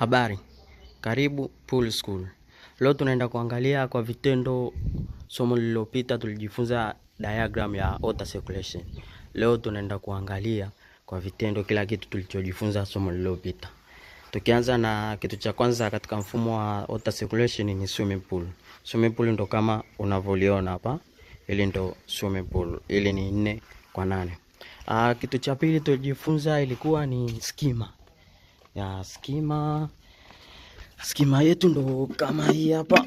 Habari, karibu Pool School. Leo tunaenda kuangalia kwa vitendo. Somo lililopita tulijifunza diagram ya water circulation. Leo tunaenda kuangalia kwa vitendo kila kitu tulichojifunza somo lililopita. Tukianza na kitu cha kwanza katika mfumo wa water circulation ni swimming pool. Swimming pool ndo kama unavyoliona hapa. Hili ndo swimming pool. Hili ni 4 kwa 8. Kitu cha pili tulijifunza ilikuwa ni skimmer. Ya skimmer, skimmer yetu ndo kama hii hapa.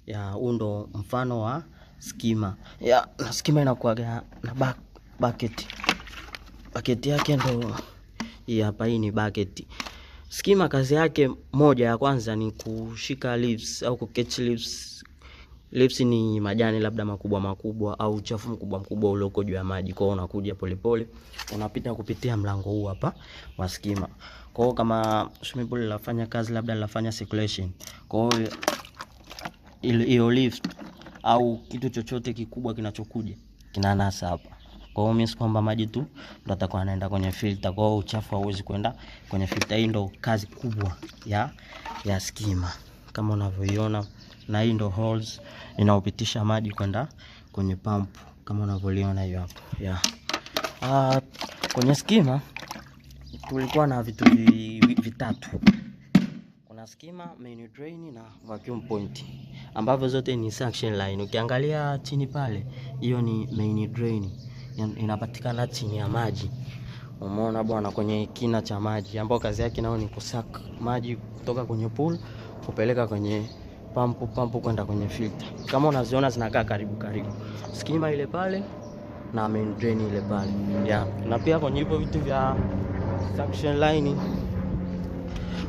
Ya huu ndo mfano wa skimmer. Ya na skimmer inakuwa na bucket. Bucket yake ndo hii hapa, hii ni bucket. Skimmer kazi yake moja ya kwanza ni kushika leaves au kucatch leaves. Leaves ni majani labda makubwa makubwa au uchafu mkubwa mkubwa ulioko juu ya maji. Kwa hiyo unakuja polepole unapita kupitia mlango huu hapa wa skimmer. Kwa hiyo kama swimming pool linafanya kazi labda linafanya circulation. Kwa hiyo hiyo leaf au kitu chochote kikubwa kinachokuja kinanasa hapa. Kwa hiyo means kwamba maji tu ndo atakuwa anaenda kwenye filter. Kwa hiyo uchafu hauwezi kwenda kwenye filter. Hii ndo kazi kubwa ya skimmer kama unavyoiona, na hii ndo holes inaopitisha maji kwenda kwenye pump kama unavyoliona hiyo hapo. Yeah. Kwenye skimmer tulikuwa na vitu vitatu. Kuna skimmer, main drain na vacuum point ambavyo zote ni suction line. Ukiangalia chini pale, hiyo ni main drain, inapatikana chini ya maji. Umeona bwana, kwenye kina cha maji, ambao kazi yake nao ni kusuck maji kutoka kwenye pool kupeleka kwenye pampu, pampu kwenda kwenye filter. Kama unaziona zinakaa karibu karibu, skimmer ile pale na main drain ile pale. Yeah. Na pia kwenye hivyo vitu vya suction line,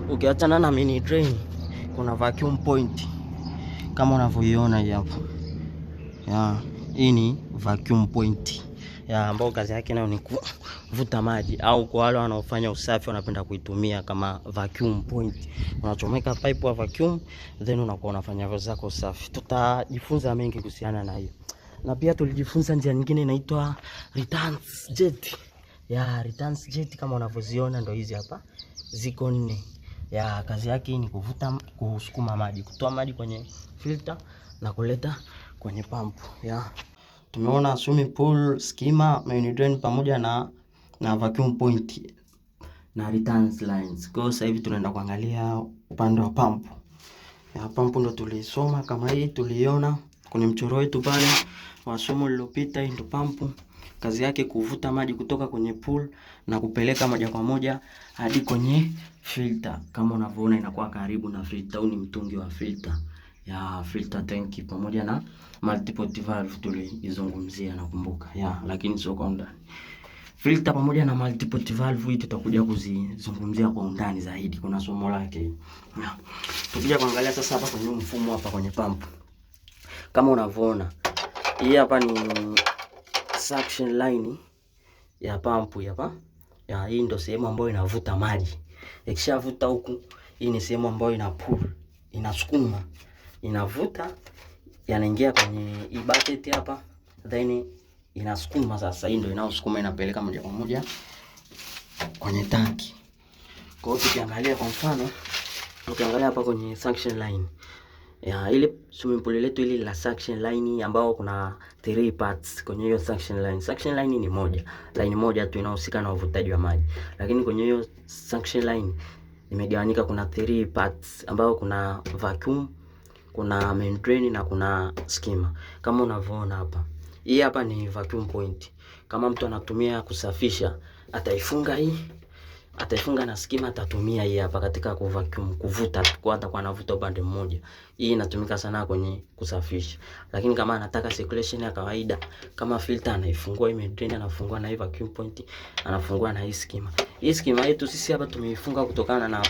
ukiachana na main drain, kuna vacuum point kama unavyoiona hii hapo. Yeah, hii ni vacuum point ya ambao kazi yake nayo ni kuvuta maji, au kwa wale wanaofanya usafi wanapenda kuitumia kama vacuum point. Unachomeka pipe wa vacuum, then unakuwa unafanya zako usafi. Tutajifunza mengi kuhusiana na hiyo, na pia tulijifunza njia nyingine inaitwa returns jet. Ya returns jet kama unavyoziona ndo hizi hapa, ziko nne. Ya kazi yake ni kuvuta, kusukuma maji, kutoa maji kwenye filter na kuleta kwenye pump. Ya tumeona swimming pool, skimmer, main drain pamoja na vacuum point na returns lines. Kwa hiyo sasa hivi tunaenda kuangalia upande wa pump. Ya pump ndo tulisoma kama hii, tuliona kwenye mchoro wetu pale wa somo lililopita. Hii ndo pump, kazi yake kuvuta maji kutoka kwenye pool na kupeleka moja kwa moja hadi kwenye filter. Kama unavyoona inakuwa karibu na filter. Huu ni mtungi wa filter, ya filter tank pamoja na multiple valve tuliizungumzia, nakumbuka, ya lakini sio kwa undani. Filter pamoja na multiple valve hii tutakuja kuzizungumzia kwa undani zaidi, kuna somo lake. Ya. Tukija kuangalia sasa hapa kwenye mfumo hapa kwenye pump. Kama unavyoona, hii hapa ni suction line ya pump hapa. Ya hii ndio sehemu ambayo inavuta maji. Ikishavuta huku, hii ni sehemu ambayo ina pull, inasukuma, inavuta, yanaingia kwenye hii bucket hapa, then inasukuma sasa. Hii ndio inaosukuma, inapeleka moja kwa moja kwenye tanki. Kwa hiyo tukiangalia kwa mfano, ukiangalia hapa kwenye suction line ya ile swimming pool letu ile la suction line, ambao kuna three parts kwenye hiyo suction line. Suction line ni moja, line moja tu inahusika na uvutaji wa maji, lakini kwenye hiyo suction line imegawanyika, kuna three parts ambao kuna vacuum, kuna main drain na kuna skimmer. Kama unavyoona hapa, hii hapa ni vacuum point. Kama mtu anatumia kusafisha, ataifunga hii, ataifunga na skimmer, atatumia hii hapa katika kuvacuum, kuvuta, kwa atakuwa anavuta upande mmoja. Hii inatumika sana kwenye kusafisha. Lakini kama anataka circulation ya kawaida kama filter, anaifungua hii main drain, anafungua na hii vacuum point, anafungua na hii skimmer. Hii skimmer yetu sisi hapa tumeifunga kutokana na